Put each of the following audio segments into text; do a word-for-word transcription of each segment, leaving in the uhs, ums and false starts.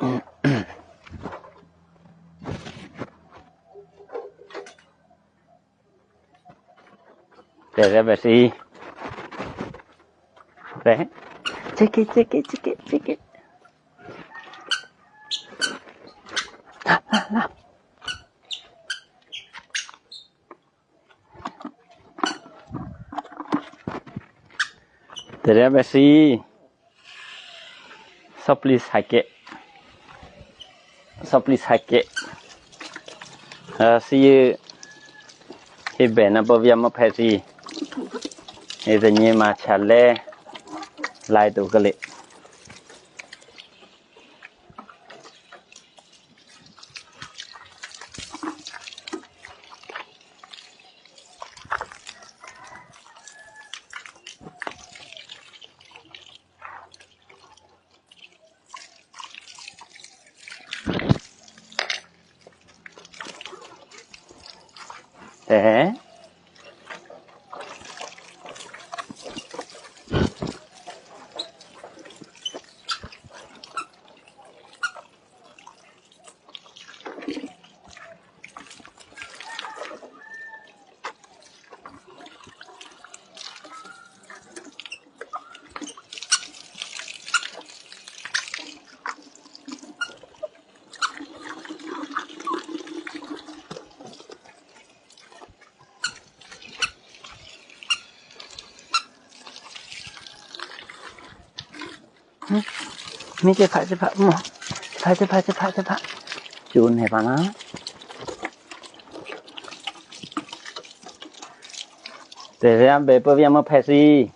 Tere besi. Re. Cekit, cekit, cekit, cekit. La, la, la. Tere besi. Sopli sake. Sopli sake. Asi hibe na bovia mo pesi. Ede nye ma chale. Lai tu kali. Eh? Mi cepat, cepat, mo. Cepat, cepat, cepat, cepat. Cun hebat lah. Tere ambe po via mo pesi.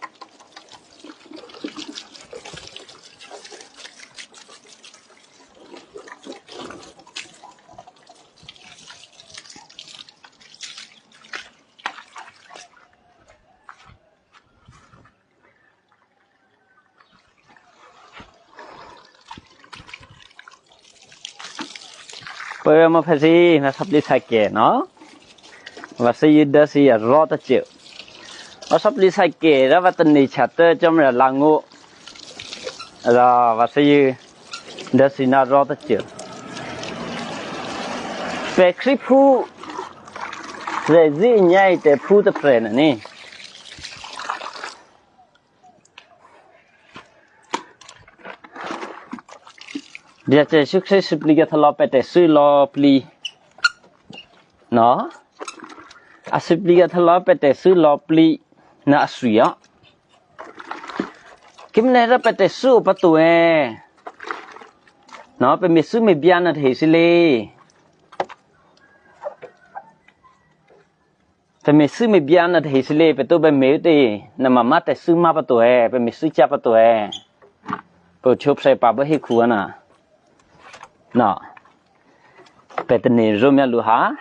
Pwe mo pesi na sapli sake, no? Vasa yu dasi ya rota che. Vasa pli sake, ra vata ni chata chom ra langu. Ra vasa yu dasi na rota che. Pe kri pu. Re zi nyai te pu te pre na ni. Dia che sukses supliga thalo pete su lo pli. No? A supliga thalo pete su lo pli na asuya. Kimne ra pete su patu e. No, pe me su me biana te sile. Pe me su me biana te sile pe to pe me te na mama te su ma patu e, pe me su cha patu e. Pe chop se pa ba he kuana. No. Pe te ne zo mia lu ha.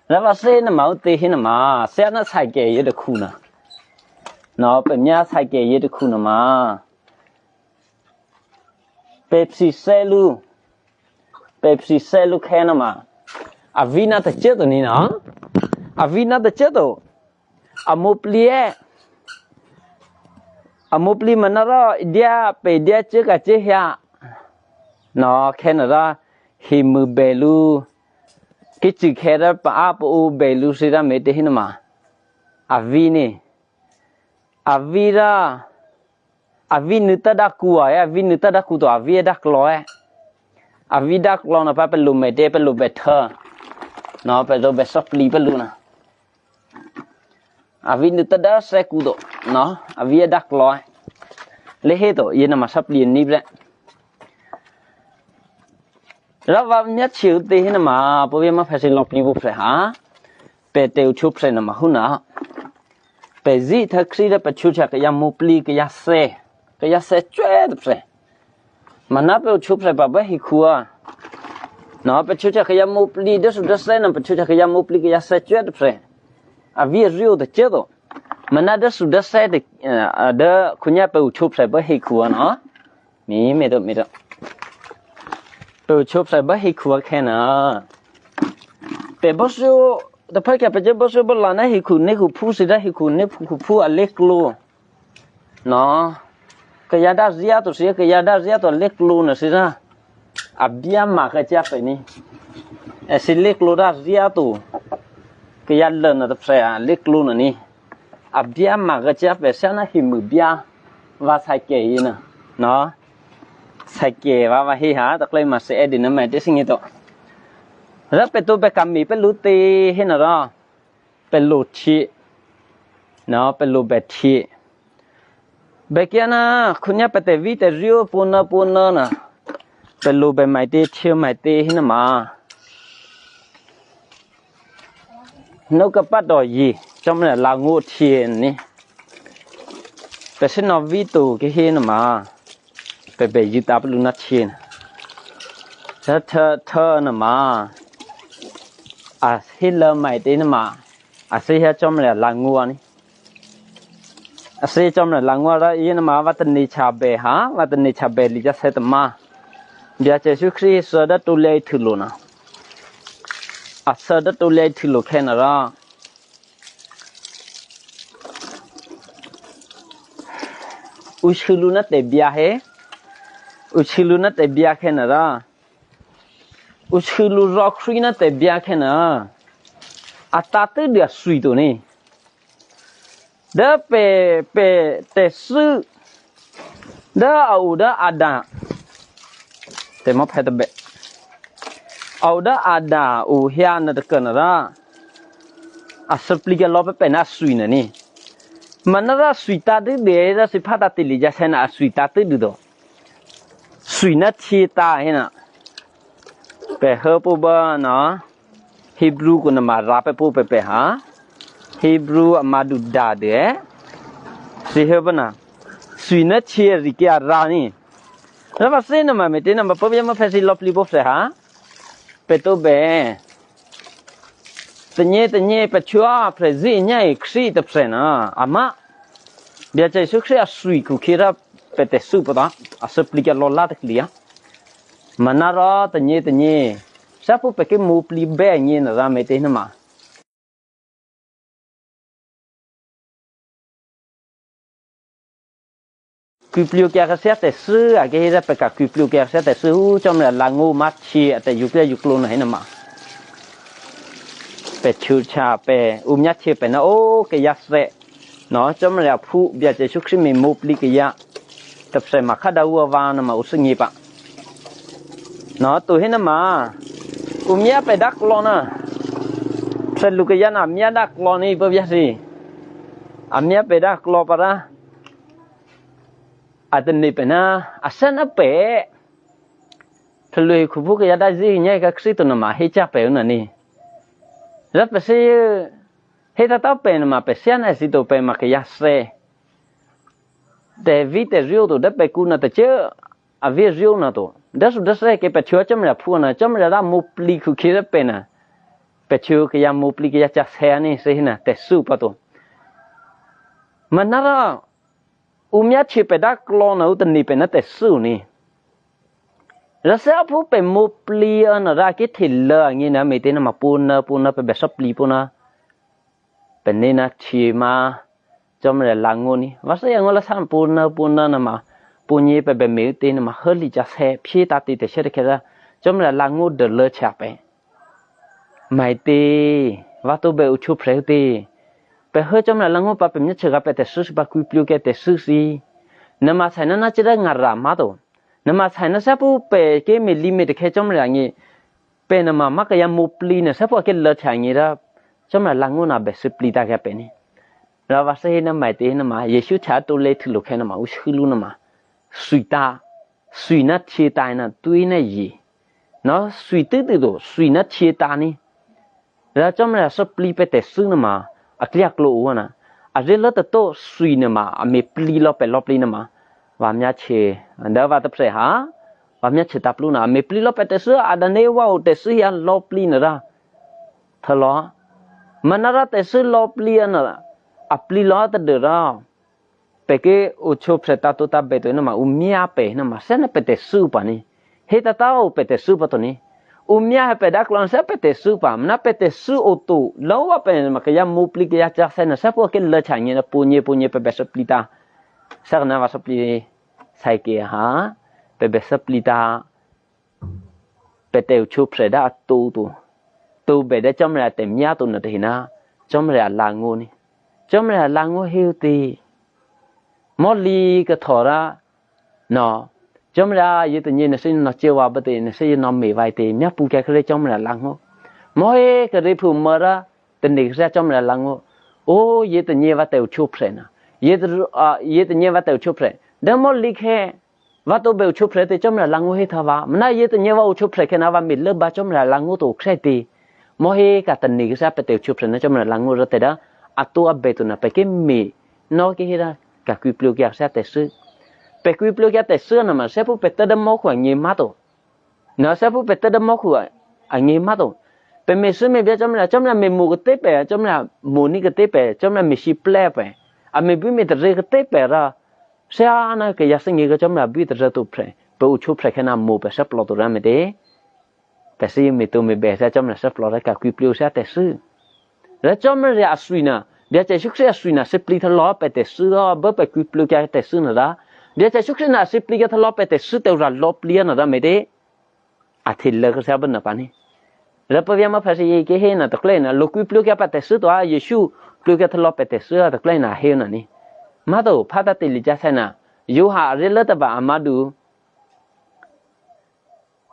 Na va se na ma te he na ma. Se na sa ke ye de kuna. No, pe mia sa ke ye de kuna ma. Pepsi selu. Pepsi selu kena ma. Avina ta cheto ni na. Avina ta cheto. Amoplie. Amopli manara dia pe dia cheka chehya. No, kenara himu belu. Kichi kera pa apu u belu sira mete hinama. Avini. Avira. Avi nuta da kua e, avi nuta da kuto, avi e da klo e. Avi da klo na pa pelu mete pelu betha. No, pelu besok li pelu na. Avi nuta da se kuto, no, avi e da klo e. Lehe to, ye na masap li ni bre. Ra va mia chiu te hina ma, po via ma fasi lo pli bu pre ha. Pe te u chu pre na ma huna. Pe zi ta kri da pe chu cha ka ya mu pli ka ya se. Ka ya se chue de pre. Mana pe u chu pre ba ba hi kua. No, pe chu cha ka ya mu pli de su de se na pe chu cha ka ya mu pli ka ya se chue de pre. A vi riu de che do. Mana de su de se de, eh, de kunya pe u chu pre ba hi kua no. Mi, mi do, mi do. Pe u chop sai ba hi kua kena. Pe bosu, da pa kya pe je bosu ba la na hi ku, ne ku pu si da hi ku, ne ku pu a le klo. No. Ka ya da zia to si, ka ya da zia to le klo na si da. Abia ma ke cia pe ni. Esi lik lu da ria tu. Ke ya le na de pre a lik lu na ni. Abia ma ke cia pe sana hi mu bia. Va sa ke yi na. No. Sa ke va va hi ha ta klai ma se edi na ma de sing itu. Ra pe tu be kami pe lu te hi na ra. Pe lu ti. No pe lu be ti. Bekiana kunya pete vite riu puna puna na. Pelu be mai te tiu mai te hina ma. No ka pa do yi. Chom na la ngu tie ni. Pe si no vitu ke hina ma. Pe be yi ta pelu na tie na. Tha tha tha na ma. A hila mai te na ma. A si ha chom na la ngu ani. Asi chom na la ngua ra yin ma va tani cha be ha, va tani cha be li ja set ma. Bia Jesu Christ sa da tu le thu lo na. A sa da tu le thu lo khe na ra. U chu lu na te bia he. U chu lu na te bia khe na ra. U chu lu ro khri na te bia khe na. A ta te dia sui tu ni. Da pe pe te su. Da au da ada. Te mo pe te be. Au da ada u hia na de kana da. A sepli ke lo pe pe na sui na ni. Mana da sui ta de de da si pa ta te li ja se na a sui ta te de do. Sui na ti ta he na. Pe he po ba na. Hebrew ku na ma ra pe pu pe pe ha. Hebrew a ma du da de. Si he ba na. Sui na chi ri ki a ra ni. Ra ba se na ma me te na ma po ya ma pe si lo pli bo se ha. Pe to be. Te nye te nye pe chua pre zi nya e kri te pre na. Ama. Bia che su kri a sui ku ki ra pe te su po da. A se pli ka lo la te kli ya. Manara tanye tanye. Sapu peke mu pli be nye na ra me te na ma. Kuplio kia ka sia te su, a ke hira peka kuplio kia ka sia te su, u chom la langu ma chi a te yukle yuklo na hena ma. Pe chu cha pe, u mya chi pe na o ke ya se. No, chom la phu bia che su kri me mu pli ke ya. Tep se ma kada u va na ma u su ngi pa. No, tu hina ma. U mia pe dak lo na. Pelu ke ya na mia dak lo ni bo bia si. A mia pe dak lo para. A ten ni pe na. A sana pe. Pelu ku bu ke ya da zi nya ka kri tu na ma he cha pe u na ni. Ra pe se he ta ta pe na ma pe sia na si to pe ma ke ya se. Te vi te rio to de pe ku na te che a vi rio na to. De su de se ke pe chua chom la phu na chom la da mu pli ku ki de pe na. Pe chu ke ya mu pli ke ya cha se ani se hina te su pa to. Manara u mia chi pe da klo na u te ni pe na te su ni. Ra se a phu pe mu pli a na ra ke thi la ngi na me te na ma pu na pu na pe be sa pli pu na. Pe ni na chi ma. Chom le la ngo ni. Va sa ya ngo la san pu na pu na na ma. Pu ni pe be me te na ma heli ja se phi ta ti te se de ke ra. Chom le la ngo de le cha pe. Mai te. Va to be u chu pre te. Pe he chom le la ngo pa pe mya che ga pe te su si pa ku plu ke te su si. Na ma sa na na che da nga ra ma to. Na ma sa na sa pu pe ke me li me de ke chom le ngi. Pe na ma ma ka ya mu pli na sa pu ke le cha ngi ra. Chom le la ngo na be su pli ta ke pe ni. Ra va se na mai te na ma Yesu cha tu le tu lo ke na ma u shu lu na ma. Sui ta, sui na chi ta na tu na yi. No, sui tu tu do, sui na chi ta ni. Ra chom ra so pli pe te su na ma, a kli a klo u na. A re lo te to sui na ma, a me pli lo pe lo pli na ma. Va mya che, nda va te pre ha. Va mya che ta plu na, a me pli lo pe te su, a da ne wa u te su ya lo pli na ra. Tha lo. Manara te su lo pli na. A pli lo te de ra. Peke u chu pre ta tu ta be to na ma u mia pe na ma se na pe te su pa ni. He ta ta u pe te su pa to ni. U mia he pe da klon se pe te su pa. Na pe te su u tu. Lo wa pe ma ke ya mu pli ke ya cha se na se po ke le cha ni na pu ni pu ni pe be so pli ta. Sa na va so pli sai ke ha. Pe be so pli ta. Pete uchu pre da tu tu. Tu be de chomra te mia tu na te hina. Chomra la ngu ni. Chomra la ngu hiu ti. Mo li ka thora. No. Chomra ye te nye na se no che wa ba te na se no me vai te mia pu ka kre chomra la ngu. Mo he ka re pu ma ra te ne sa chomra la ngu. O ye te nye va te uchu pre na. Ye te a ye te nye va te uchu pre. Da mo li khe. Va to be uchu pre te chomra la ngu he tha va. Mna ye te nye va uchu pre ke na va mi le ba chomra la ngu to kre te. Mo he ka te ni sa pe te uchu pre na chomra la ngu ra te da. A to a be to na pe ke mi. No ke he ra ka kui plu ke sa te su. Pe kui plu ke te su na ma se pu pe te da mo kwa ngi ma to. Na se pu pe te da mo kwa a ngi ma to. Pe me su me bia chomra chomra me mu ke te pe chomra mu ni ke te pe chomra me si ple pe. A me bu me te re ke te pe ra. Se ana ke ya se ngi ke chomra bu te re to pre. Pe uchu pre ke na mu pe se plo to ra me te. Pe se me to me be se chomra se plo re ka kui plu sa te su. Re chomra re a suina. Bia che shuk se a suina se pli te lo pe te su a be pe kui plu ka te su na ra. Bia che shuk se na se pli ka te lo pe te su te ra lo pli na ra me te. A te le ke sa be na pa ni. Re pe via ma pa se ye ke he na to kle na lo kui plu ka pa te su to a Yesu plu ka te lo pe te su a to kle na he na ni. Ma to pa ta te li ja sa na. Yo ha re le ta ba amadu.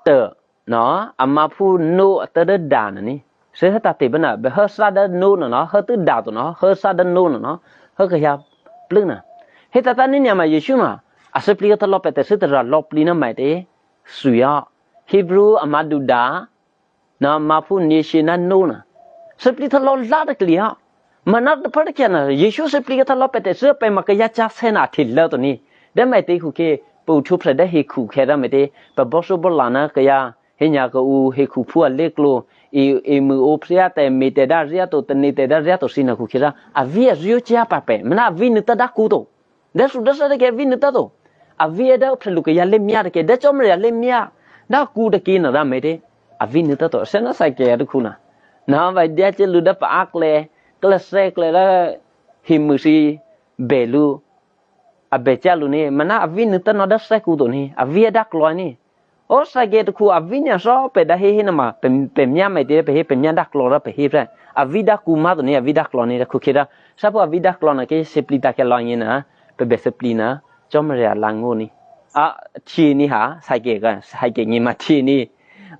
Te no ama pu no te de da na ni. Se he ta te be na be he sa de no na no he te da to no he sa de no na no he ke ya plu na. He ta ta ni ni ama Yesu ma. A se pli ka te lo pe te se te ra lo pli na mai te. Suya. Hebrew ama du da. Na ma pu ni shi na no na. Se pli te lo la de kli ya. Ma na de par ke na Yesu se pli ka te lo pe te se pe ma ke ya cha se na ti le to ni. De mai te ku ke pu chu pre de he ku ke ra me te pe bo so bo la na ke ya. He nya ke u he ku pu a le klo. I i mu o pria te me te da ria to te ni te da ria to si na ku ke ra. A vi a zio cha pa pe. Ma na vi ni ta da ku to. Da su da sa de ke vi ni ta to. A vi e da pre lu ke ya le mia de ke da chom ya le mia. Da ku de ke na da me de. A vi ni ta to. Se na sa ke ya de ku na. Na va dia che lu da pa akle. Kle se kle da hi mu si be lu. A be cha lu ni. Ma na a vi ni ta no da se ku to ni. A vi e da klo ni. O sa ke to ku a vi nya so pe da he he na ma pe pe mia me de pe he pe mia da klo ra pe he pre. A vi da ku ma to ni a vi da klo ni da ku ke da. Sa po a vi da klo na ke se pli ta ke lo ni na. Pe be se pli na. Chom re a la ngu ni. A chi ni ha sa ke ga sa ke ni ma chi ni.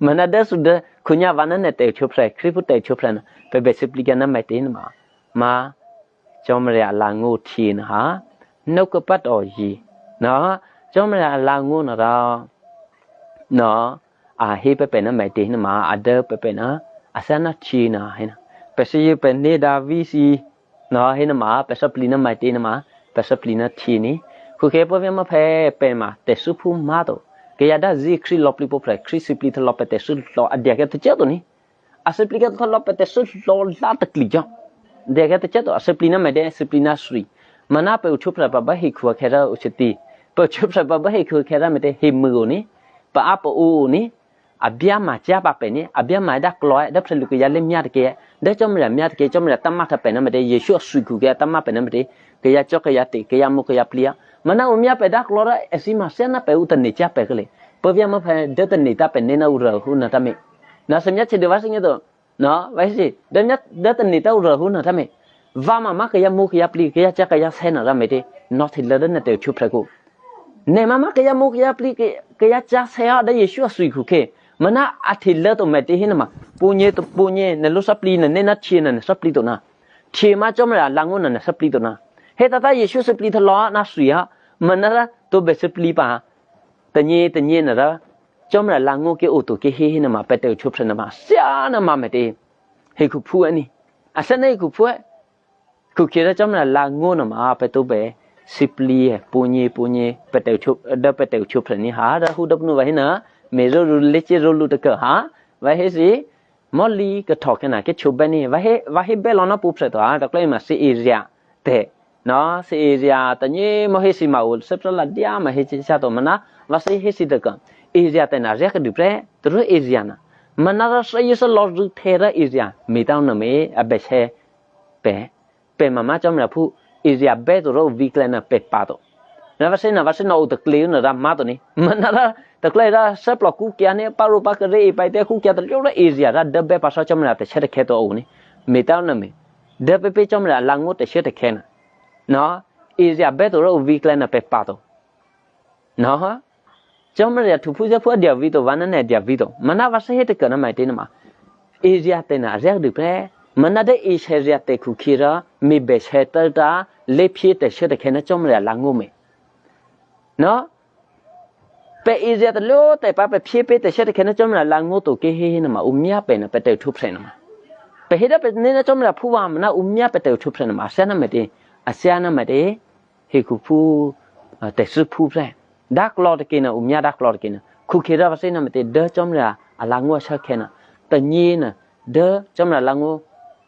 Ma na da su da ku nya va na ne te chu pre kri pu te chu pre na. Pe be se pli ke na me te ni ma. Ma Chomre a la ngu thin ha. No ko pat o yi. No. Chomre a la ngu na ra. No. A hi pe pe na mai te na ma a de pe pe na. A sa na thi na hi na. Pe si pe ne da vi si. No hi na ma pe sa pli na mai te na ma. Pe sa pli na thi ni. Ku ke po ve ma pe pe ma te su pu ma to. Ke ya da zi kri lo pli po pre kri si pli te lo pe te su lo a dia ke te che to ni. A se pli ka to lo pe te su lo la te kli ja. De ka te che to a se pli na me de se pli na sui. Ma na pe u chu pra pa ba hi khu ke ra u che ti. Pe u chu pra pa ba hi khu ke ra me te hi mu ni. Pa a po u ni. A bia ma cha pa pe ni. A bia ma da klo da pre lu ke ya le mia ke. Da chom ra mia ke chom ra ta ma ta pe na me de Yesu a sui khu ke ta ma pe na me de. Ke ya cho ke ya ti ke ya mu ke ya pli ya. Ma na u mia pe da klo ra e si ma se na pe u ta ni cha pe ke le. Pe via ma pe de ta ni ta pe ne na u ra hu na ta me. Na se mia che de va se nge to. No, vai si, da nya da ta ni ta u ra hu na ta me. Va ma ma ke ya mu ke ya pli ke ya cha ke ya se na ra me de. No ti la da na te chu pre ku. Ne ma ma ke ya mu ke ya pli ke ke ya cha se ya da Yesu a sui ku ke. Ma na a ti la to me te hi na ma. Pu nye to pu nye ne lo sa pli na ne na chi na ne sa pli to na. Chi ma chom ra la ngu na ne sa pli to na. He ta ta Yesu sa pli to lo na sui ya. Ma na ra to be sa pli pa. Te nye te nye na ra. Chom ra la ngu ke o to ke he he na ma pe te chu pre na ma. Sia na ma me te. He ku pu ni. A sa na he ku pu. Ku ke ra chom ra la ngu na ma pe to be. Si pli he pu nye pu nye pe te chu da pe te chu pre ni ha da hu da nu va he na. Me ro ru le che ro lu te ka ha. Va he si. Mo li ke to ke na ke chu be ni. Va he va he be lo na pu pre to ha da kle ma si i ria. Te. No, si i ria ta nye mo he si ma u se pra la dia ma he chi sa to ma na. Va si he si te ka. I ria te na ria ke du pre. Tru i ria na. Ma na ra sa ye sa lo ru te ra i ria. Mi ta na me a be che. Pe. Pe ma ma chom ra pu. I ria be to ro vi kle na pe pa to. Na vase na vase na uta kleu na ra mato ni. Mana ra ta kleu ra seplo kukia ni paru pa kere i paite kukia ta liura izia ra debe paso chomra te shere keto o ni. Meta na mi. Debe pe chomra langu te shere kena. No, izia beto ro vikle na pe pato. No. Chomra tu puja pu dia vito vana ne dia vito. Mana vase hete kana mai te na ma. Izia te na zia du pe. Mana de izia te kukira mi be shere ta le pie te shere kena chomra langu me. No? Pe izia te lo te pa pe pie pe te shere kena chomra langu to ke he na ma umia pe na pe te tu pre na ma. Pe heda pe ne na chomra puwa ma na umia pe te tu pre na ma. Asiana me te. Asiana me te. He ku pu, ah, te su pu pre. Da klo te kena umia da klo te kena. Kukira vase na me te da chomra alangu sa kena. Ta ni na da chomra langu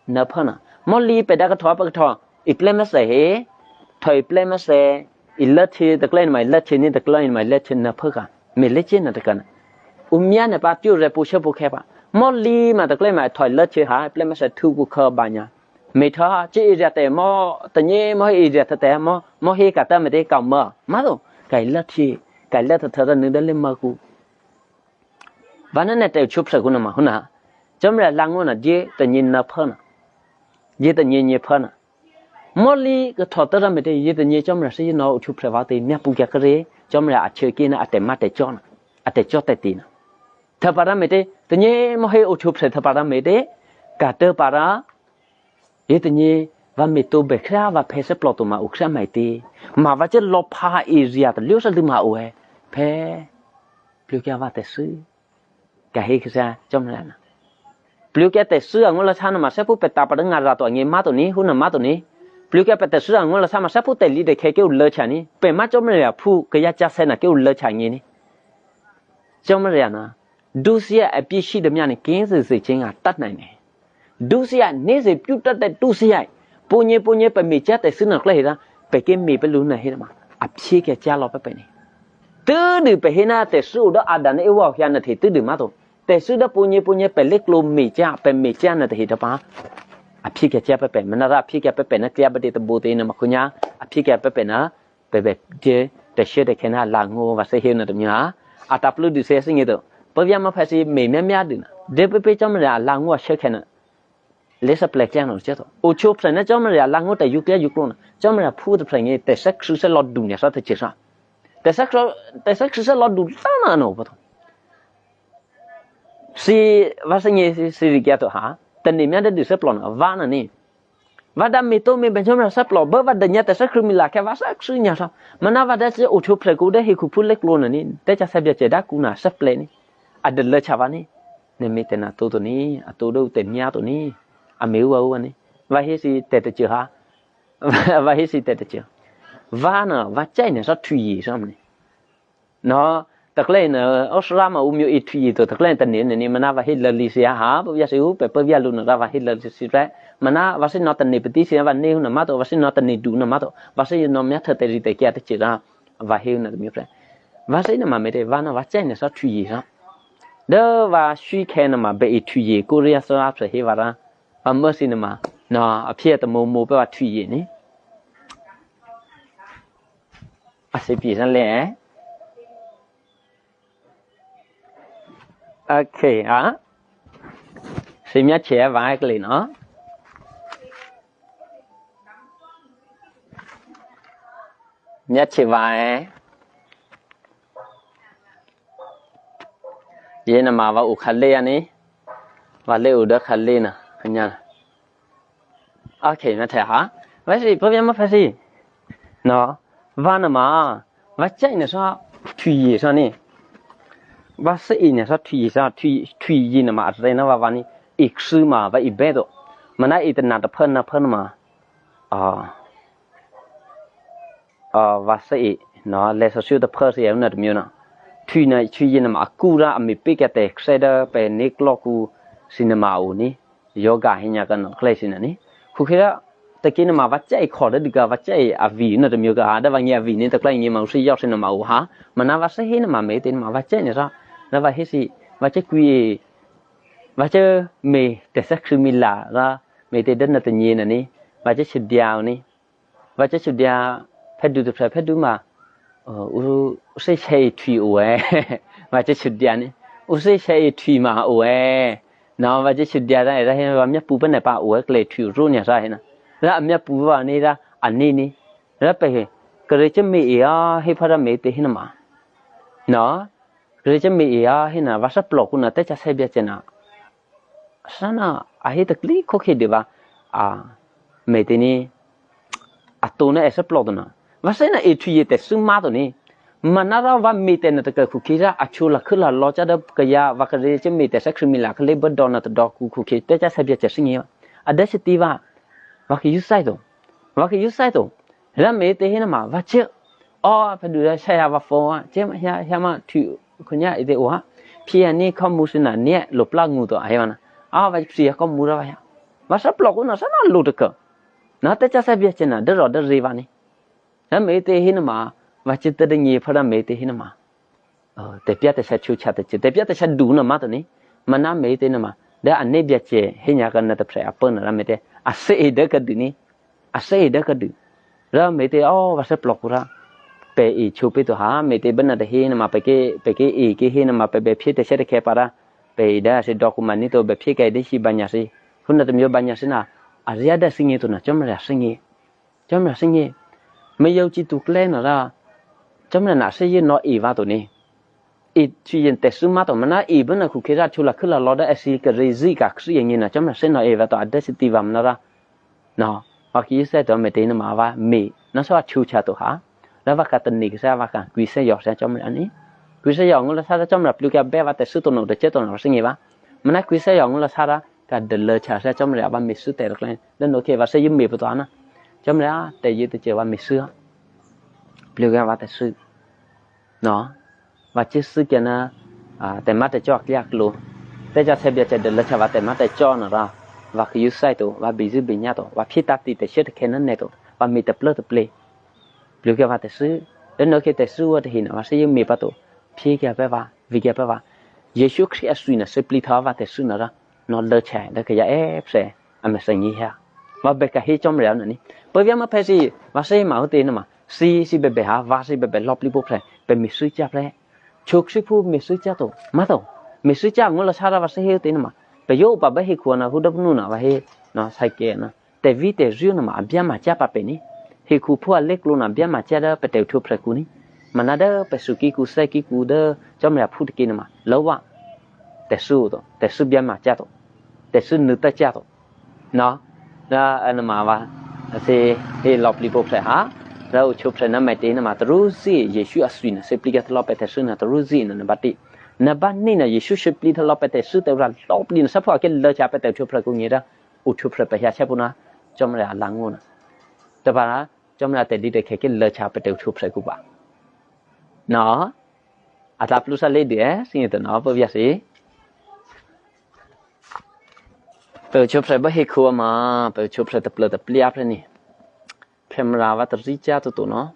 na phana. Mo li pe da ka tho pa ka tho. I ple ma se he, thoi ple ma se, i la thi ta klei mai la thi ni ta klei mai la thi na pha ka. Me le chi na ta kana. Umia ne pa tiu re pu she pu khe pa. Mo li ma ta klei mai thoi la thi ha, ple ma se thu ku kha ba nya. Me tha chi i ja te mo, ta ni mo i ja ta te mo, mo he ka ta me te ka ma. Ma do, kai la thi, kai la ta tha ta nu da le ma ku. Vana ne te chup sa ku na ma huna. Chom ra langu na je ta ni na pha na. Je ta ni ni pha na. Moli ka thota ra me te ye te nye chom ra se no chu phre va te mya pu kya kare chom ra a che ki na a te ma te cho na. A te cho te ti na. Tha pa ra me te te nye mo he o chu phre tha pa ra me te ka te pa ra ye te nye va me to be khra va phe se plo to ma u khra mai te. Ma va che lo pha i ria te lyo sa du ma u he. Phe plyo kya va te su. Ka he kisa chom ra na. Plyo kya te su a ngola sa na ma sa pu pe ta pa nga ra to nge ma to ni hu na ma to ni. Plyo kya pe te su a ngola sa ma sa pu te li de khe ke u le cha ni. Pe ma chom ra phu ke ya cha se na ke u le cha nge ni. Chom ra na. Du sia a pi shi de mya ni ke se se ching a tat na ni. Du sia ne se pyu tat te du sia. Pu nye pu nye pe me cha te su na kle he ra. Pe ke me pe lu na he ra ma. A pi ke cha lo pe pe ni. Tudu pe hina te su do ada ne wa hya na te tudu ma to. Te su da punye punye pe le klo mecha pe mecha na te hita pa. A phika cha pe pe mana ra phika pe pe na klia ba de te bo te na ma kunya. A phika pe pe na pe pe je te she de kena la ngo va se he na te nya. A ta plu du se se ngi do. Pe vya ma pha si me mya mya du na. De pe pe cham la la ngo she kena. Lesa plek ya no cheto. O chop sa na chom ya la ngo ta yuk ya yuk lo na. Chom ya phu ta plek ngi te sek su se lo du nya sa te che sa. Te sek so te sek su se lo du la na no pa to. Si va se ngi si si ri kya to ha. Te ni mya de du se plo na va na ni. Va da mi to mi ben chom ya se plo ba va de nya te sek su mi la ke va sek su nya sa. Ma na va de se o chop plek ko de hi ku phu lek lo na ni. Te cha se bya che da ku na se plek ni. A de le cha va ni. Ne me te na to to ni, a to do te mia to ni, a me ua ua ni. Va he si te te chi ha. Va he si te te chi. Va na, va chai ne sa thui yi sa ni. No, ta kle na, o sra ma u myo i thui yi to, ta kle ta ne, ne, ne, mana va he la li si ha, pa vya si u, pe, pa vya lu na ra va he la li si re. Mana va si no ta ne peti si va ne u na ma to, va si no ta ne du na ma to, va si no mya ta te ri te kya te chi ra. Va he na mi pre. Va se na ma me te va na va che ne sa thui yi sa. De va shui ke na ma be i thui yi ku ria sa a pre he va ra. Va mo si na ma. No, a pie ta mo mo pe va thui yi ni. A se pi sa le, eh? Okay, ah. Se mya che va kle no. Mya che va, eh. Ye na ma va u khale ya ni. Va le u da khale na. Nya. Okay, mya te ha. Va si, pa vya ma pa si. No. Va na ma. Va chai na sa thui yi sa ni. Va se i na sa thui yi sa thui, thui yi na ma re na va va ni. I ksu ma va i be do. Ma na i te na da pa na pa na ma. A. A, va se i. No, le sa su da pa se ya na de myo na. Thui na, thui yi na ma ku ra a mi pe ka te kse da pe ni klo ku si na ma u ni. Yoga hi nya ka no kle si na ni. Ku khe ra te ki na ma va chai kho da di ka va chai a vi na de myo ka ha da va ngi a vi ni te kle ngi ma u si yo si na ma u ha. Ma na va se hi na ma me te na ma va chai ni sa. Na va he si va che kui va che me te sa ksu mi la ra me te da na te ni na ni. Va che si dia ni. Va che su dia phe du du phe phe du ma. Use shai thui ue. Wa che chudia ni. Use shai thui ma ue. Na wa che chudia da era he wa mia pu bene pa ue kle thui ru nya sa he na. Ra mia pu wa ni ra ani ni. Ra pe he. Kre che me ia he para me te he na ma. Na. Kre che me ia he na wa sa plok na te cha se bia che na. Sana a he te kli ko ke de wa. A me te ni. A to na e sa plok na. Wa se na e thui ye te su ma to ni. Manara wa me te na te ka ku kira a chu la ku la lo cha da ka ya wa ka re che me te sa krimi la ka le ba do na te do ku ku ke te cha sa bia che singi. A da se ti wa. Wa ki yu sai to. Wa ki yu sai to. Ra me te he na ma wa che. O pa du ra sa ya wa fo wa. Che ma ya ya ma tu ku nya ide wa. Pi ya ni ka mu si na ne lo pla ngu to a he wa na. A wa si ya ka mu ra wa ya. Wa sa plok na sa na lo te ka. Na te cha sa bia che na de ro de re wa ni. Ra me te he na ma, wa che te de ngi pa ra me te he na ma. Te pia te sa chu cha te che, te pia te sa du na ma to ni. Ma na me te na ma. Da a ne bia che, he nya ka na te pre a pa na ra me te. A se e de ka du ni. A se e de ka du. Ra me te o wa se plok ra. Pe e chu pe to ha, me te ba na de he na ma pe ke, pe ke e ke he na ma pe be phe te se de ke pa ra. Pe e da se do ku ma ni to be phe ke de si ba nya si. Fu na te mi ba nya si na. A ria da singi to na, chom ra singi. Chom ra singi. Me yau chi tu kle na ra. Chom ra na se ye no e wa to ni. I chi yen te su ma to ma na e ba na ku ke ra chu la ku la lo da e si ke re zi ka kri ye ni na chom ra se no e wa to a de si ti wa ma na ra. No. Wa ki se to me te na ma wa me. Na so a chu cha to ha. La wa ka te ni ke sa wa ka. Kui se yo sa chom ra ni. Kui se yo ngu la sa da chom ra plu ka be wa te su to no de che to no singi wa. Ma na kui se yo ngu la sa ra. Ka de le cha sa chom ra wa me su te kle. Le no ke wa se yu me pu to na. Chom ra te ye te che wa me su. Plu ka wa te su. No. Wa che su ke na, a, te ma te cho a klia klo. Te cha se bia che de le cha wa te ma te cho na ra. Wa ki yu sai to, wa bi zi bi nya to, wa phi ta ti te she te ke na ne to, wa mi te ple te ple. Plu ke wa te su, de no ke te su wa te hi na, wa se yu mi pa to. Phi ke pe wa, vi ke pe wa. Yesu Kri a sui na se pli ta wa te su na ra. No le che, de ke ya e pse, a me se ngi ha. Ma be ka hi chom re na ni. Pe via ma pe si, wa se ma u te na ma. Si, si be be ha, wa si be be lo pli po pre. Pe mi su cha pre. Chok si pu mi su cha to. Ma to. Mi su cha ngu la sa ra wa se he te na ma. Pe yo pa be he ku na hu da nu na wa he. No, sa ke na. Te vi te ri na ma a bia ma cha pa pe ni. He ku pu a le klo na bia ma cha da pe te u chu pre ku ni. Ma na da pe su ki ku se ki ku da chom re a phu te ki na ma. Lo wa. Te su to, te su bia ma cha to, te su nu ta cha to. No, ra ana ma wa, se he lo pli po pre ha, ra u chu pre na me te na ma tru zi, Yesu a sui na, se pli ka lo pe te su na tru zi na na ba ti. Na ba ni na Yesu se pli lo pe te su te ra lo pli na sa pho ke lo cha pe te chu pre ku ni ra, u chu pre pe ya cha pu na, chom re a la ngu na. Te ba ra, chom re a te di te ke ke lo cha pe te u chu pre ku ba. No, Ata plus a lady, eh, sing itu no, apa biasa, eh? Pe chop sai ba he khua ma, pe chop sai teplo tepli apa ni. Pemra wa terica tu tu no.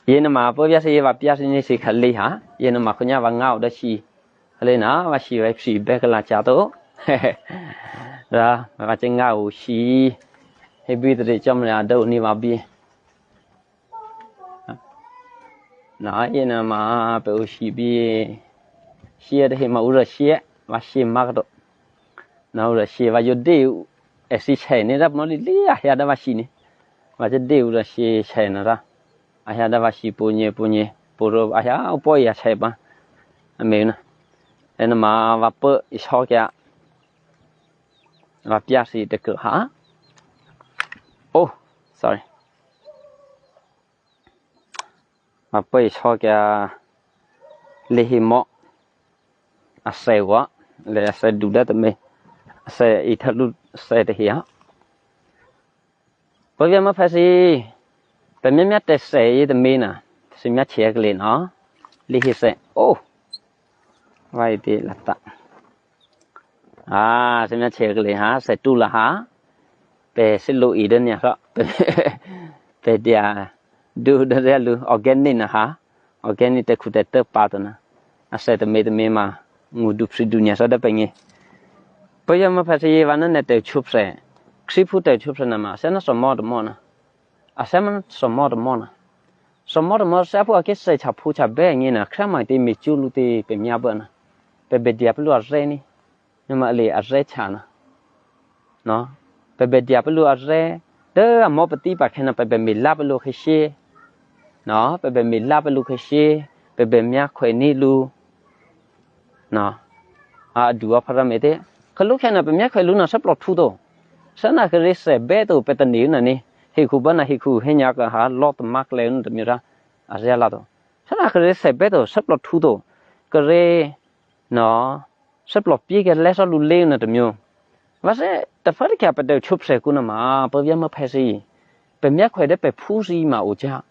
Ye nama apa biasa ye wa biasa ni si kali ha. Ye nama kunya wa ngau da si. Kali na wa si wa si be kala cha tu. Ra wa chengau si. He bi teri chom le ada uni wa bi. Na, ye nama pe u si bi. Si ada he ma ura si, wa si ma do. Na ura si wa yo de u, e si sai ne da mo li li a ya da wa si ni. Wa je de ura si sai na ra. A ya da wa si punye punye. Puro a ya u po ya sai ba. A me na. E nama wa pe i so kya. Wa pia si de ke ha. Oh, sorry. Apa i so kya lehi mo. Asai wa. Le asai duda te me. Asai ita du asai te hia. Pavia ma fasi. Pe mia mia te sai te me na. Si mia chek le na. Lehi sai. Oh. Wai te lata. Ah, se mia chek le ha, se tu la ha. Pe se lo i den ya ha. Pe dia du de ya lu organic na ha. Organic te khu te te pa to na. A se te me te me ma ngu du pri dunia sa da pe nge. Pe ya ma pa se ye wa na ne te chup se. Kri fu te chupsena ma, sena so mod mona. A sema so mod mona. So mod mo sa fu ake se cha fu cha be ngi na kra ma te mi chu lu te pe mia bana. Pe be dia pelu a re ni. Ni ma le a re cha na. No. Pe be dia pelu a re. De a mo pe ti pa kena pe be mi la pelu ke she. No. Pe be mi la pelu ke she. Pe be mia kwe ni lu. Na. A dua para mete. Kalu kena pe mia kalu na seplo tudo. Sana kere se beto petani na ni. Hiku bana hiku henya ka ha lot mak le un mira. Asia lado. Sana kere se beto seplo tudo. Kere no. Seplo pie ke lesa lu le na de mio. Vase te fari kia pe de chup se kuna ma pe via ma pesi. Pe mia kwe de pe pusi ma uja.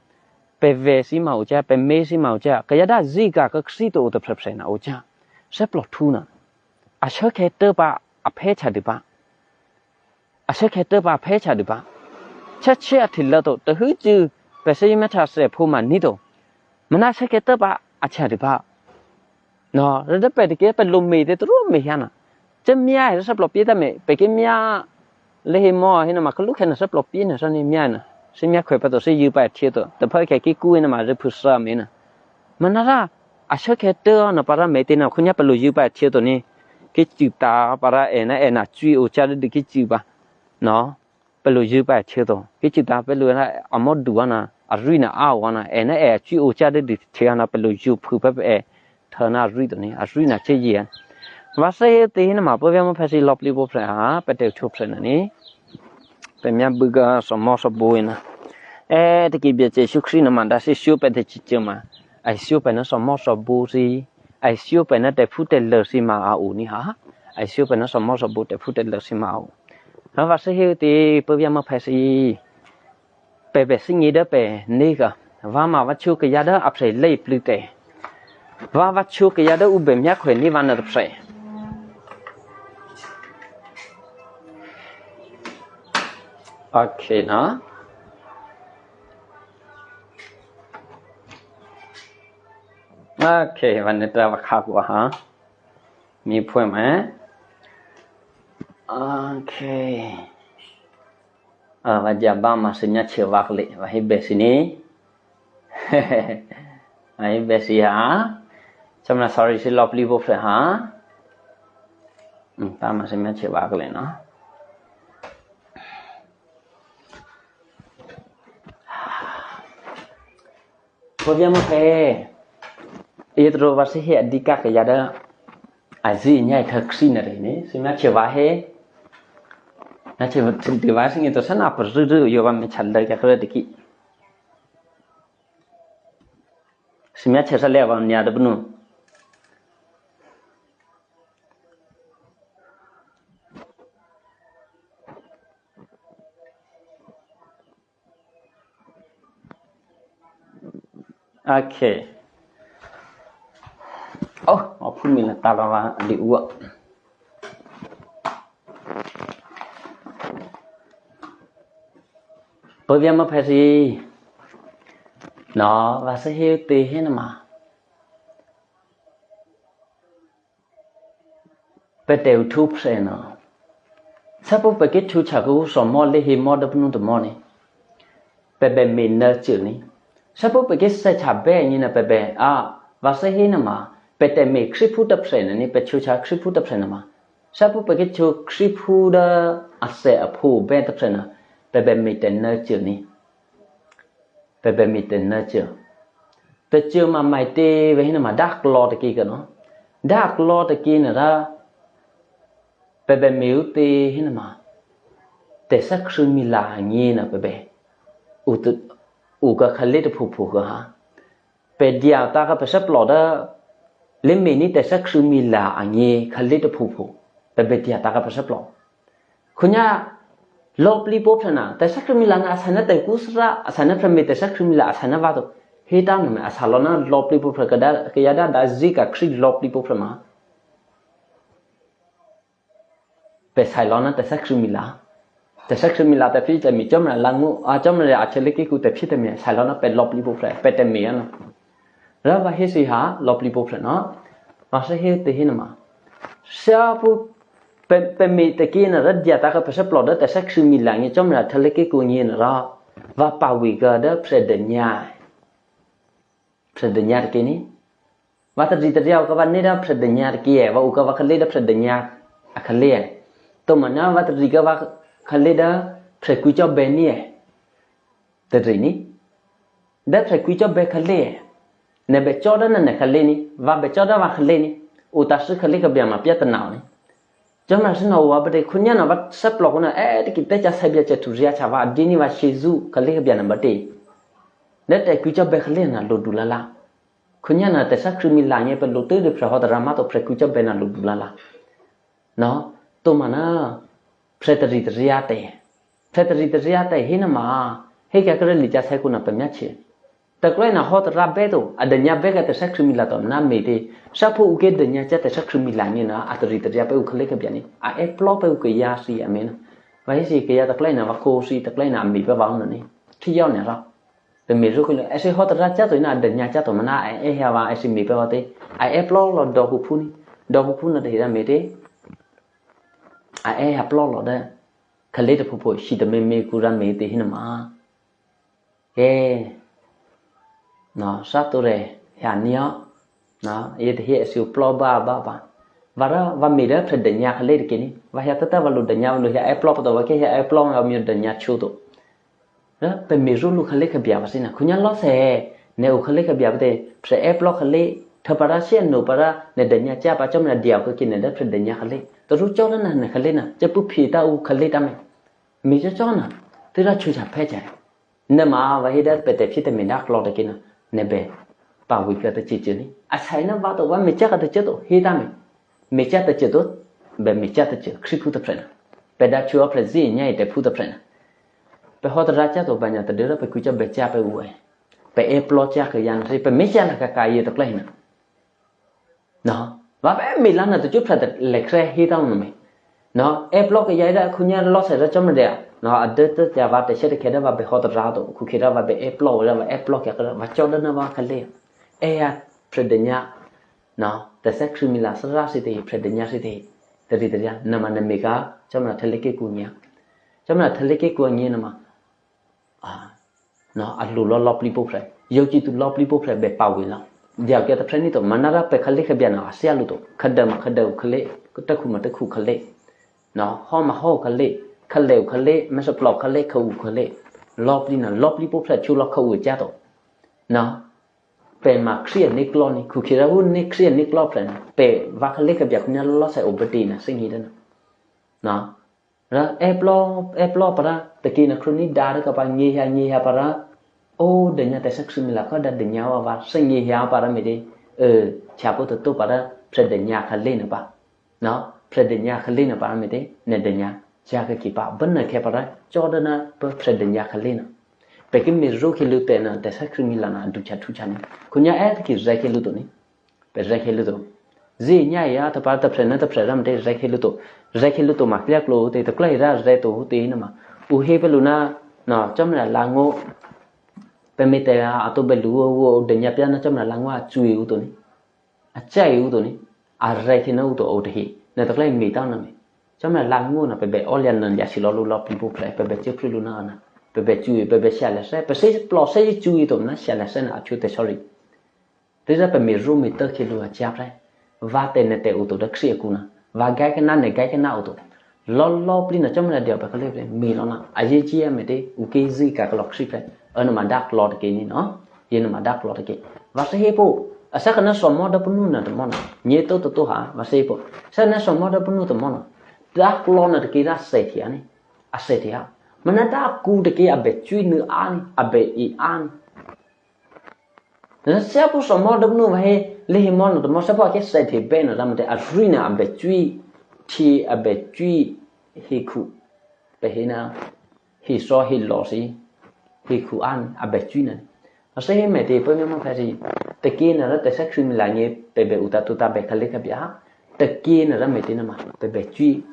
Pe vesi ma uja, pe mesi ma uja. Kaya da zika ke ksito uta prepse na uja. Seplo tuna. A shake te pa a pecha de pa. A shake te pa a pecha de pa. Cha che a tilato te huju pe se meta se pu ma nito. Mana shake te pa a cha de pa. No, re de pe de ke pe lo me de tro me yana. Che mia re seplo pie ta me pe ke mia le he mo he na ma kalu ke na seplo pie na sa ni mia na. Se mia kwe pa to se yu pa che to. Te pa ke ki ku na ma re pu sa me na. Manara, a sha ke te na para me te na kunya pelu yu pa che to ni. Ki chi ta para e na e na chui o cha de ki chi ba. No, pelu yu pa che to. Ki chi ta pelu na a mo du na, a rui na a wa na, e na e chui o cha de che na pelu yu pu pa e. Tha na rui to ni, a rui na che ye. Va se te na ma po ve mo pa si lop li po pra, pa te chop se na ni. Pe mia buga so mo so buina. E te ki bia che shukri na manda si shu pe te chi chi ma. Ai shu pe na so mo so bu si. Ai shu pe na te fu te le si ma a u ni ha. Ai shu pe na so mo so bu te fu te le si ma a u. Na va se he te pe via ma pa si. Pe be si ngi de pe ni ga. Va ma va chu ke ya de a pre le plu te. Va va chu ke ya de u be mia kwe ni va na de pre. Okay, na. Okay, va ne tra va kha kwa ha. Mi pwe ma. Okay. A va ja ba ma se nya che va kle va he be si ni. Ai besi ha. Chamna sorry si lop li bo fe ha. Hmm, ta ma se me che ba kle na. Ko dia mo fe. Ye tro va se he di ka ke ya da. A zi nya ka kri na re ni. Si me che va he. Na che va se ni to sa na pa ru ru yo va me cha da ka kre de ki. Simia chesa leva nia de bnu. Okay. Oh, o pun mi na tala va di ua. Pavia ma pasi. No, va se he te he na ma. Pe te u thup se no. Sapo pe ke thu cha ku so mo le he mo da pnu to mo ni. Pe be me na chu ni. Sapo pe ke se cha be ni na pe be a va se he na ma. Pe te me kri phu ta pre na ni pe chu cha kri phu ta pre na ma. Sapo pe ke chu kri phu da a se a phu be ta pre na. Pe be me te na chu ni. Pe be mi te na che. Te che ma mai te ve hina ma dak lo te ki ka no. Dak lo te ki na ra. Pe be mi u te hina ma. Te sa kru mi la ngi na pe be. U te u ka khale te phu phu ka ha. Pe dia ta ka pe sa plo da. Le mi ni te sa kru mi la ngi khale te phu phu. Pe be dia ta ka pe sa plo. Kunya lop li pop sana, te sakri mila na asana te kusra, asana prame te sakri mila asana vato. Hita no me asalo na lop li pop ka da, ke ya da da zika kri lop li pop ma. Pe sailona te sakri mila. Te sakri mila te fi te mi chomra langu, a chomra a chele ki ku te fi te mi sailona pe lop li pop pe te mi ya no. Ra va he si ha lop li pop no. Ma se he te hinama. Sa pu Pe-, pemi tekina da dia ta ka pese plo da tesa krimila ngi chom ra tele ke ku ngi na ra. Va pa wi ga da pre de nya. Pre de nya ke ni. Va ta di ta dia ka va ne da pre de nya ke e, va u ka va ka le da pre de nya a ka le e. To ma na va ta di ka va ka le da pre ku cho be ni e. Te di ni. Da pre ku cho be ka le e. Ne be cho da na ne ka le ni, va be cho da va ka le ni. U ta su ka le ka bia ma pia ta na ni. Jomra sina wa bade kunya na wat seplo kuna e tiki te cha sabia cha turia cha wa dini wa shizu kali ka biana bade. Ne te kucha be khale na lo dulala. Kunya na te sa krimi la nye pe lo te de pre hot rama to pre kucha be na lo dulala. No, to mana pre te ri te ria te. Pre te ri te ria te hina ma. He ka kre li cha sai kuna pe mya chi. Taklai na hot ra beto, a danya beka te sakrimila to na mete. Sapo uke danya cha te sakrimila ni na atri te riape ukale ke biani. A e plo pe uke ya si amena. Vai si ke ya taklai na vako si taklai na mi pe va ni. Ti ya ne ra. Te me ro ke ese hot ra cha to na danya cha to mana e e ya va ese mi pe va te. A e plo lo do ku puni. Do ku puna te ra mete. A e ya plo lo de. Kale te popo si te me me ku ra mete hina ma. E. No, sa tu re, ya nio. No, ye te hie si plo ba ba ba. Vara va mi da pre de nya khale de kini. Va ya tata va lu de nya lu ya e plo pa do va ke ya e plo nga mi de nya chu do. Ra pe mi ru lu khale ka bia va sina. Kunya lo se ne u khale ka bia va de pre e plo khale. Tha para si no para ne de nya cha pa chom na dia ko kine da pre de nya khale. To ru cho na ne khale na. Che pu phi ta u khale ta me. Mi cho cho na. Te ra chu cha pe cha. Ne ma va hida pe te phi te mi na klo de kina. Ne be. Pa wi ka te chi chi ni. A sai na va to va mi cha ka te che to. Hida mi. Mi cha te che to. Be mi cha te che. Kri pu te pre na. Pe da chu a pre zi nya i te pu te pre na. Pe hot ra cha to ba nya te de ra pe ku cha be cha pe u e. Pe e plo cha ke yan ri pe mi cha la ka ka ye to kle na. No, va be mi lana tu chupra de le kre hi ta un mi. No, e plo ke ya da kunya lo se da chom de. No, a de te ya va te shere ke da va be hot ra do. Ku ke da va be e plo ra va e plo ke ra va cho da na va ka le. E ya pre de nya. No, te se krimila sra si te pre de nya si te. Te ri te ya na ma na mi ka chom na te le ke kunya. Chom na te le ke kunya na ma. A, no, a lu lo lop li po pre. Yo ki tu lop li po pre be pa wi la. Dia ke ta pre ni to manara pe khale ke biana asia lu to. Khada ma khada u khale, ku ta khu ma ta khu khale. No, ho ma ho khale, khale u khale, me sa plo khale, kha u khale. Lop li na, lop li po pre chu lo kha u cha to. No, pe ma kria ni klo ni, ku kira u ni kria ni klo pre na. Pe va khale ke bia kunya lo sa u beti na, sing hi de na. No, ra e plo, e plo para, te ki na kruni dar ka pa ngi ha, ngi ha para. O de nya te sa krimila ka da de nya wa va, se ngi ha para me de, e, cha po to to para, pre de nya ka le na pa. No, pre de nya ka le na pa me de, ne de nya, cha ka ki pa, ben na ke para, cho de na, pe pre de nya ka le na. Pe ki mi ro ki lu te na, te sa krimila na, du cha tu cha ni. Kunya e te ki re ki lu to ni. Pe re ke lu to. Zi nya ya ta pa ta pre na ta pre ram de re ke lu to. Re ke lu to ma kla klo te to kla ra re to te na ma. U he pe lu na, no, chom ra la ngo. Pe me te a to be lu wo de nya pia na chom ra la ngo a chu u to ni. A cha u to ni. A re ke na u to o te he. Na ta kla mi ta na me. Chom ra la ngo na pe be o lia na ya si lo lu lo pi pu pre pe be che pre lu na na. Pe be chu pe be sha le se. Pe se plo se chu to na sha le se na chu te sorry. Rira pe mi ru mi te ki lu a chia pre. Va te ne te u to da kri e ku na. Va gai ke na ne gai ke na u to. Lo lo pli na chom na dia pe ka le pre. Mi lo na. A ye chi ya me te u ke zi ka ka lo kri pre. Ana ma da klo de ke ni no. Ye na ma da klo de ke. Va se he po. A sa ka na so mo da punu na de mo na. Nye to to to ha. Va se he po. Sa na so mo da punu de mo na. Da klo na de ke da se ti ani. A se ti ha. Mana da ku de ke a be chui nu ani. A be i ani. Na sia pu so mo de nu va he le he mo no de mo sa po ke se te be no da mo te a rui na a be chui ti a be chui he ku pe he na he so he lo si he ku an a be chui na. A se he me te pe me mo ka si te ke na ra te sa kri mi la nye pe be uta tu ta be ka le ka bia ha. Te ke na ra me te na ma pe be chui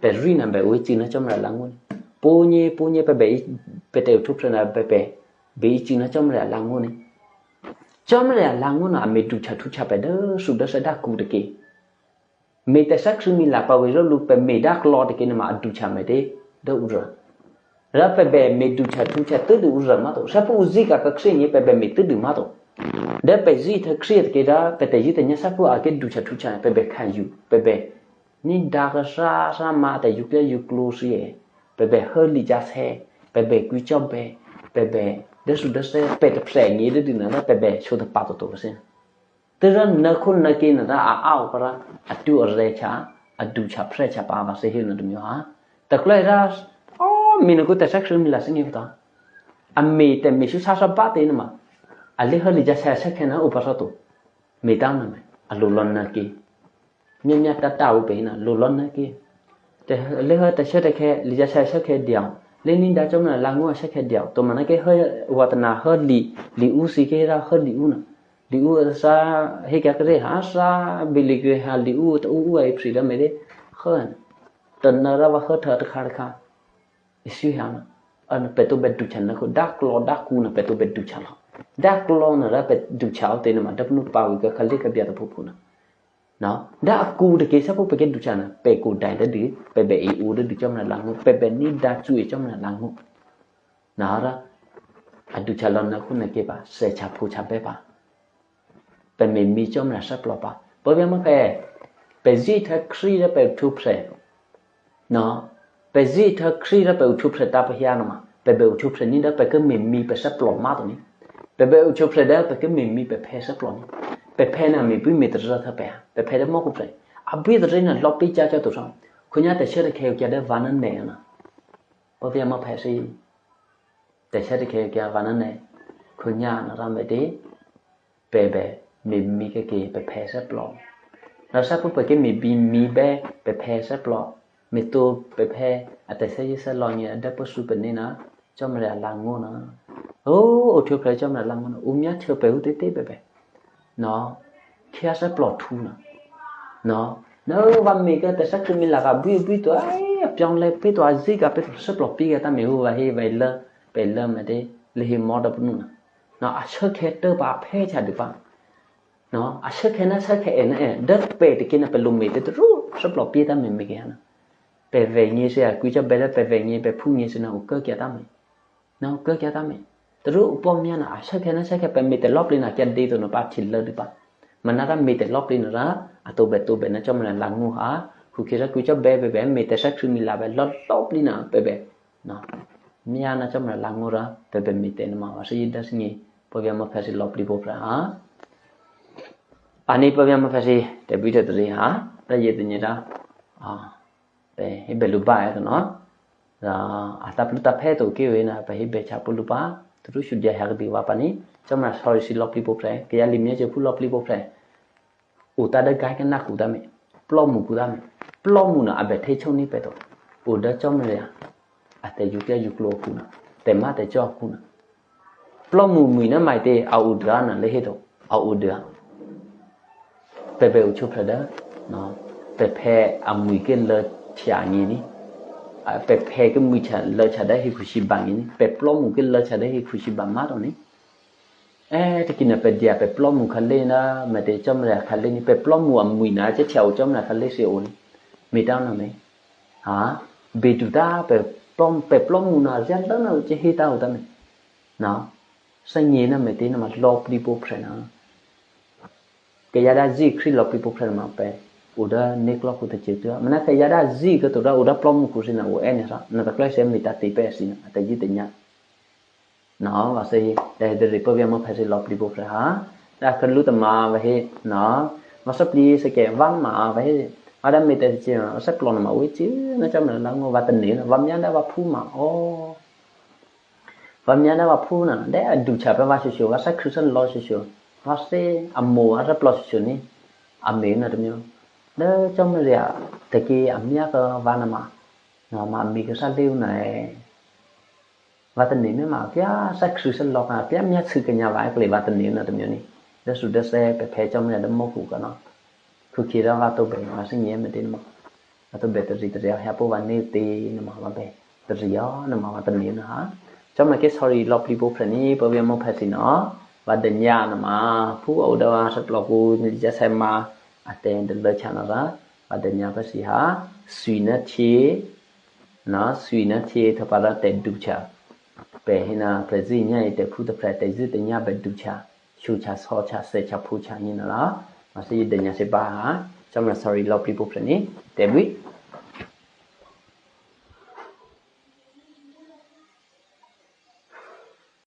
pe rui na be u chi na chom ra la ngun. Po nye po nye pe be pe te tu pre na pe pe. Be ichi na chomre a lango ni. Chomre a lango na me du cha tu cha pe da su da sa da ku de ke. Mete saksu mila pa welo lu pe me da klo de kene ma ducha me de de ura. Ra pe be me ducha tucha te de ura ma to. Sa pu uzi ka ka kse nye pe be me te de ma to. De pe zi te kse ke da pe te zi te nya sa pu a ke ducha tucha pe be kan yu pe be. Ni da ka sa sa ma te yu ke yu klo si e. Pe be he li ja se pe be ku cho be pe be. De su de se pe te pse nye de de na pe be so de pa to to se. Tera na ko na ke na da a au para a tu a re cha a du cha pre cha pa va se he na du myo ha. Ta klai ra o mi na ko ta sak sum la sing ta. A me te me su sa sa ba te na ma. A le ha li ja sa sa ke na u pa sa to. Me ta na me. A lo lon na ke. Mia mia ta ta u pe na lo lon na ke. Te le ha ta sa ta ke li ja sa sa ke dia. Le ni da chom na la ngo sa ke dia. To ma na ke ha wa ta na ha li li u si ke ra ha li u na. Li u sa he ka kre ha sa bili ke ha li u ta u u ai pri da me de. Khan. Tan na ra va ha ta ta khar kha. Isi ha na. An pe to be du chan na ko da klo da ku na pe to be du chan. Da klo na ra pe du cha te na ma da nu pa wi ka khali ka bia ta pu pu na. No, da ku de ke sa pu pe ke du chan na. Pe ku dai da di pe be i u da di chom na la ngu pe be ni da chu e chom na la ngu. Nara, a du cha lon na ku na ke pa, se cha pu cha be pa. Pe me mi chom na sa plo pa. Pe be ma pe, pe zi ta kri da pe tu pre. No, pe zi ta kri da pe tu pre ta pe hia no ma. Pe be tu pre ni da pe ke me mi pe sa plo ma to ni. Pe be tu pre da pe ke me mi pe pe sa plo ni. Pe pe na me bi me tra ta pe. Pe pe da mo ku pre. A bi tra na lo pi cha cha to sa. Ku nya ta che de ke ke da va na ne na. Pe be ma pe si. Te seri ke ke avana ne, kunya na rambe di, bebe, mi mi ke ke pe pe se plo. Na sa pu pe ke mi bi mi be pe pe se plo. Mi tu pe pe, a te se yi se lo nye, de po su pe ni na, chom re la ngu na. O, o chu pe chom re la ngu na, u mia chu pe u te te bebe. No, kia se plo tu na. No, no, va mi ke te sa tu mi la ka bui bui tu, ai, pion le pe tu, a zi ka pe tu, se plo pi ke ta mi u va hi va le, pe le me de, le hi mo da punu na. No, a se ke te ba pe cha de ba. No, a se ke na se ke en e, de pe de ke na pe lu me de ru, se plo pi ta mi mi ke na. Pe ve ni se a ku cha be le pe ve ni pe pu ni se na u ke ke ta mi. Na u ke ke ta mi. Teru upo mia na a se ke na se ke pe mi te lop li na ke de to no pa chi le de pa. Mana ra mi te lop li na ra, a to be to be na chom na la ngu ha, ku ki ra ku cha be be be mi te sa chu mi la be lo lop li na be be. No. Mia na chom na la ngu ra, be be mi te na ma wa si da si ni, po via mo ka si lop li po pra ha. Ani po via mo ka si te bi te tri ha, ra ye te ni ra. Ah. Pe hibe luba ya no. Ra ata plu ta pe to ke we na pe hibe cha plu ba. Tru shu dia ha di wa pani. Chama sori si lop li po pre. Ke ya limia je pu lop li po pre. Uta da gai ke na ku da me. Plo mu ku da me. Plo mu na abe te chong ni pe to. U da chom ya. Ate ju ke ju klo ku na. Te ma te cho ku na. Plo mu mui na mai te a u dra na le he to. A u dra. Pe pe u chu pre da. No. Pe pe a mui ke le cha ni ni. A pe pe ke mui cha le cha da he ku shi ba ni ni. Pe plo mu ke le cha da he ku shi ba ma to ni. E te ki na pe dia pe plo mu ka le na ma te chom re ka le ni pe plo mu a mui na che cha u chom na ka le se o ni. Mi ta na me. Ha. Be du da pe plo pe plo mu na ja da na u che he ta u ta me. Na, sa nye na me te na ma lop li po pre na. Ke ya da zi kri lop li po pre ma pe. U da ne klo ku te che tu. Mana ke ya da zi ke to da u da plo mu ku si na u e ne sa. Na ta kle se mi ta te pe si na. Ta ji te nya. Na, wa se hi. Da de ri po via mo pe si lop li po pre ha. Da ke lu ta ma wa he. Na. Wa sa pli se ke wa ma wa he. Ada mi te chi. Wa sa plo na ma u chi. Na cha ma la ngo wa te ne. Wa mia da wa pu ma. O. Va mia na va phu na, de a du cha pe va shu shu, va sa Christian lo shu shu. Va se a mo a rap lo shu shu ni. A me na de myo. De chom ria, te ki a mia ka va na ma. Na ma mi ka sa leu na e. Va te ni me ma, pia sa Christian lo ka, pia mia tsu ka nya va e kle va te ni na de myo ni. De su de se pe pe chom ria de mo ku ka na. Ku ki ra va to be, ma se nye me de mo. Ato be te ri te ria hea po va ne te ne ma va be. Te ria ne ma va te ne na ha. Chama ke sorry lop li po pre ni po via mo phe si no. Va de nya ne ma. Pu o da va sat lo ku ni ja se ma. Ate de le cha na ra. Ada nya ba si ha, sui na ti, na sui na ti ta pa da te du cha. Pe hina pe zi nya te pu ta pre te zi te nya be du cha. Shu cha, so cha, se cha, pu cha ni na la. Ma si de nya se ba ha. Cham na sorry lo pri pu pre ni. Te bui.